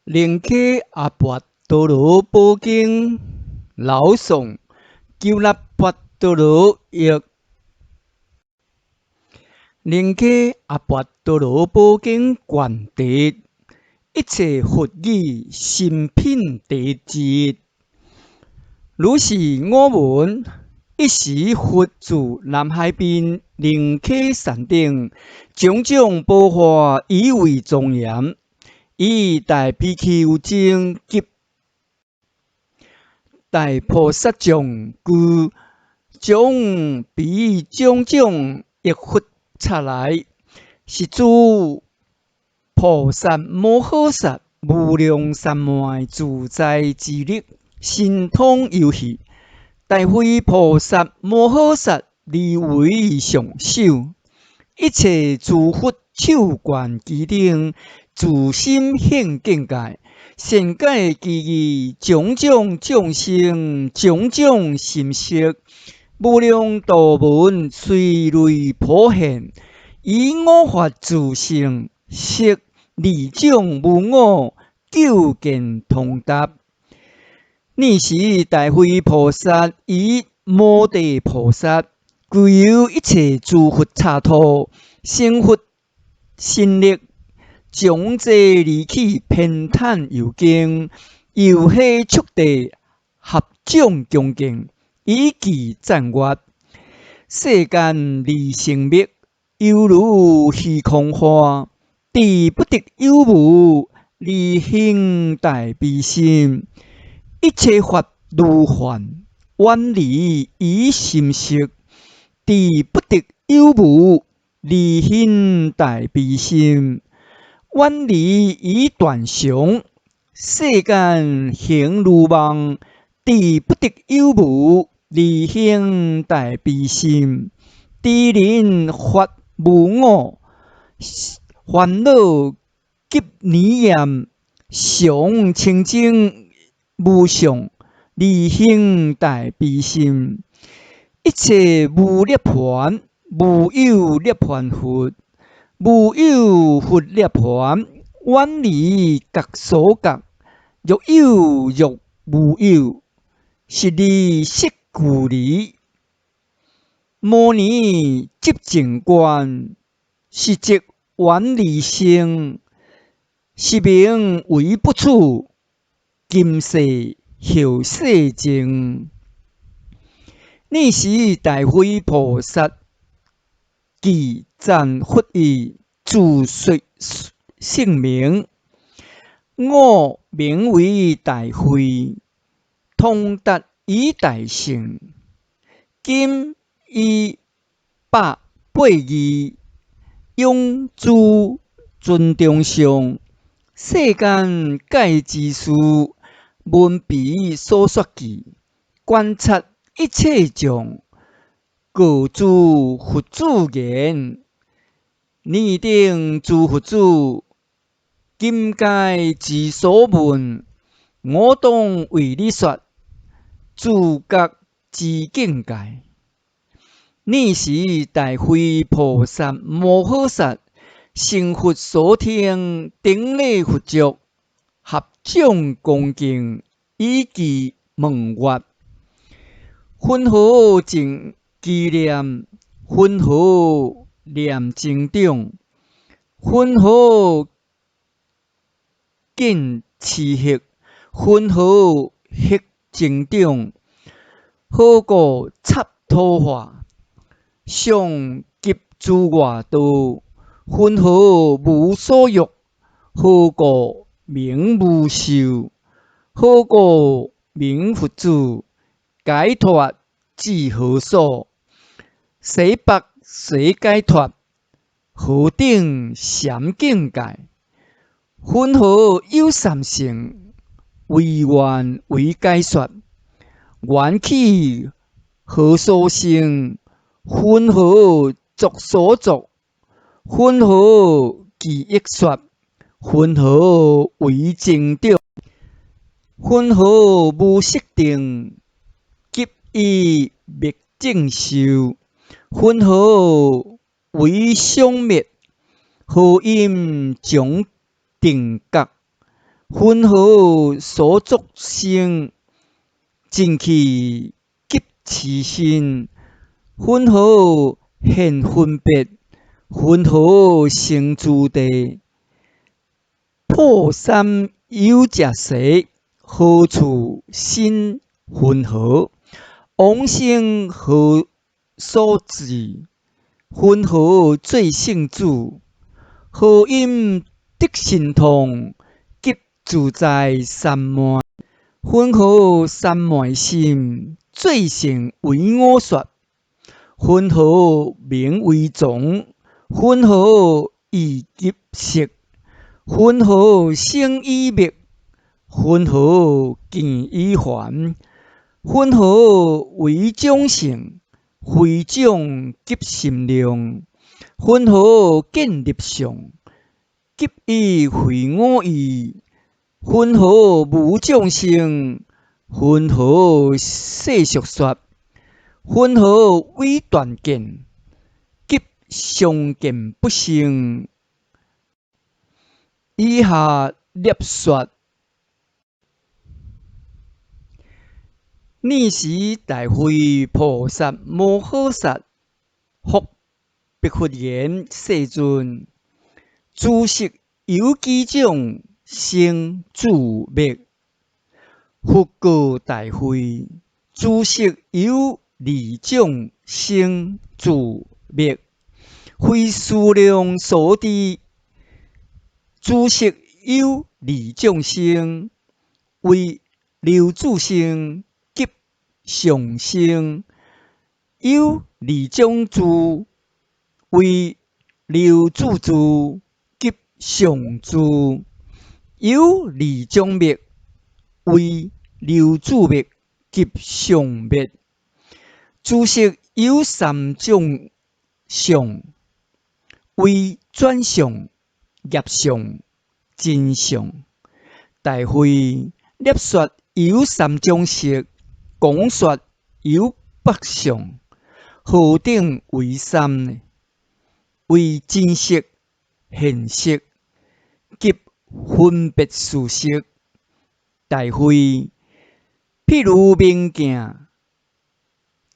楞伽阿跋多羅寶經，老誦鳩那跋多羅譯。楞伽阿跋多羅寶經卷第一，一切佛語心品第一之一。如是我聞，一時佛住南海濱楞伽山頂，種種寶華以為莊嚴。以大比丘眾及大菩薩眾俱，將彼種種益佛剎來，是諸菩薩摩訶薩無量三昧自在之力，神通遊戲，大慧菩薩摩訶薩而為上首，一切諸佛手觀其頂，自心現境界，善解其義，種種眾生，種種心識，無量度聞隨類普現，以五法自性識二種無我，究竟通達。爾時大慧菩薩與摩地菩薩，具有一切諸佛剎土，成佛神力。將這離去偏袒右經，遊戲速遞，合眾恭敬，以記讚曰：世間離生滅，猶如虛空花，智不得有無，而興大悲心，一切法如幻，遠離以心識，智不得有無，而興大悲心。遠離以斷常，世間形如夢，智不得有無，而興大悲心。知人法無我，煩惱及離念，常清淨無相，而興大悲心。一切無涅槃，無有涅槃佛。無有佛涅槃，遠離覺所覺，若有若無有，是離色距離。摩尼執淨觀，是則遠離生，是名為不取，今世後世淨。爾時大慧菩薩記讚佛已，自說姓名，我名為大慧，通達於大乘，今以百八義勇諸尊中上，世間解之事，聞彼所說記，觀察一切眾。告諸佛子言：爾等諸佛子，今皆之所問，我當為你說，自覺之境界。爾時大慧菩薩摩訶薩成佛所聽，頂禮佛足，合眾恭敬，以記問曰：雲何淨紀念？雲何念增長？雲何見持行？雲何行增長？何故剎土化？上及諸外道？雲何無所欲？何故名無受？何故名佛子？解脫至何所？西北西解脫，何等禪境界？雲何有三乘？唯願為解說。緣起何所生？雲何作所作？雲何記憶說？雲何為增長？雲何無色定？及以滅盡壽？雲何為想滅？何因將定覺？雲何所作性？淨氣及慈心，雲何現分別？雲何成住地？破三有者時，何處生雲何？往生何所至？雲何做聖子？何因得神通及自在三昧？雲何三昧心最勝為我說？雲何名為藏？雲何意及色？雲何生已滅？雲何見已還？雲何為種性？非種及心量？雲何建立相？及以非我義？雲何無眾生？雲何世俗說？雲何為斷見？及常見不生？以下略說。爾時大慧菩薩摩訶薩復白佛言：世尊，諸色有幾種生住滅？佛告大慧：諸色有二種生住滅，非思量所知。諸色有二種生，為流注生及相生。有二種住，為流注住及相住。有二種滅，為流注滅及相滅。諸色有三種相，為轉相、業相、真相。大慧，略說有三種色，廣說有八相，何等為三呢？為真色、現色及分別事色。大慧，譬如明鏡，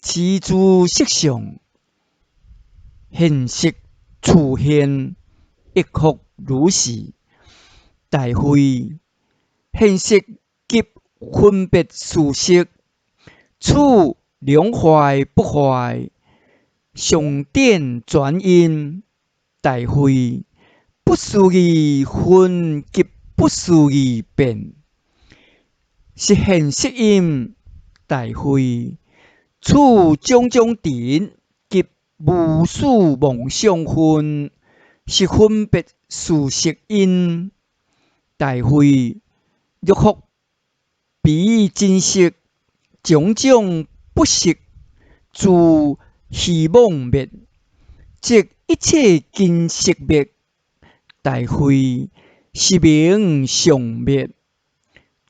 持諸色相，現色處現，亦復如是。大慧，現色及分別事色，此兩壞不壞，常展轉因。大慧，不思議分及不思議變，是現色因。大慧，此種種塵及無始妄想分，是分別事色因。大慧，若復彼真色，種種不實自虛妄滅，則一切根識滅。大慧，是名相滅。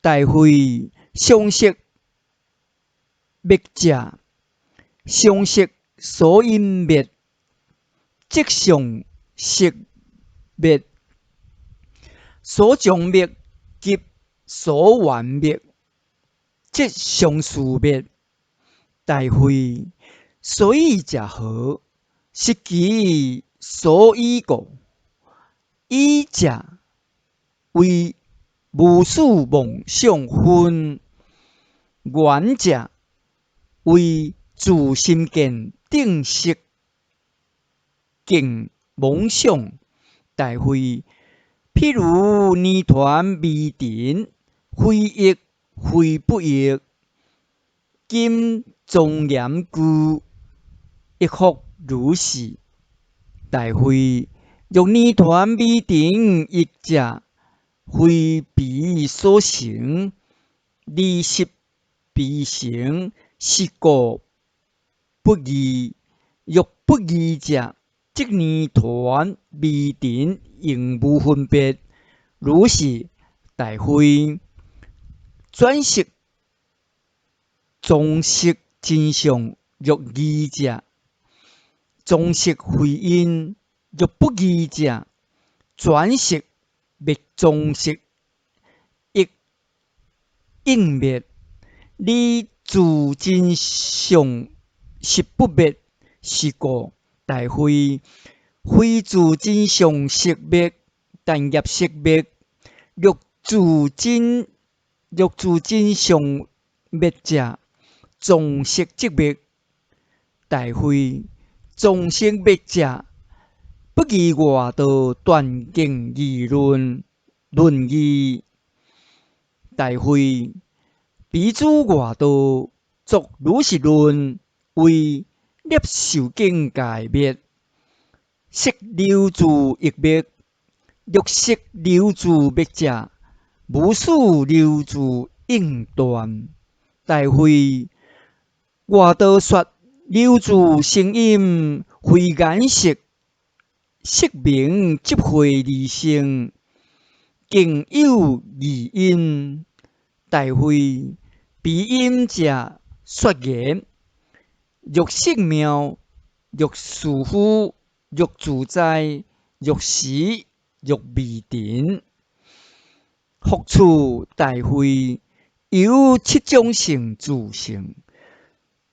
大慧，相識滅者，相識所因滅，則相識滅；所障滅及所緣滅，則相續滅。大慧，所以者何？是其所以故。以者為無始妄想分，緣者為自心見定識境妄想。大慧，譬如泥團微塵，非異非不異，今莊嚴具，亦復如是。大慧，若泥團微塵異者，非彼所成，而實彼成，是故不異。若不異者，則泥團微塵應無分別。如是，大慧，轉色藏色真相若異者，藏色非因；若不異者，轉色滅藏色，應滅，離自真相實不滅，是故大慧，非自真相識滅，但業識滅。若自真相滅者，藏識即滅。大慧，藏識滅者，不異外道斷見義論論義。大慧，彼諸外道作如是論，謂涅受境界滅，識流注亦滅。若識流注滅者，無始流注應斷。大慧，外道說流注成因，非緣識，識名執會而成，更有二因。大慧，彼因者說言：若色妙，若士夫，若自在，若時，若味塵。復次大慧，有七種性自性。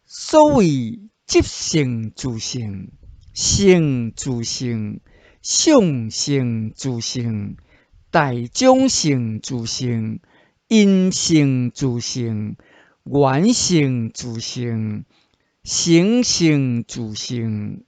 所謂執性自性、性自性、相性自性、大種性自性、因性自性、緣性自性、成性自性。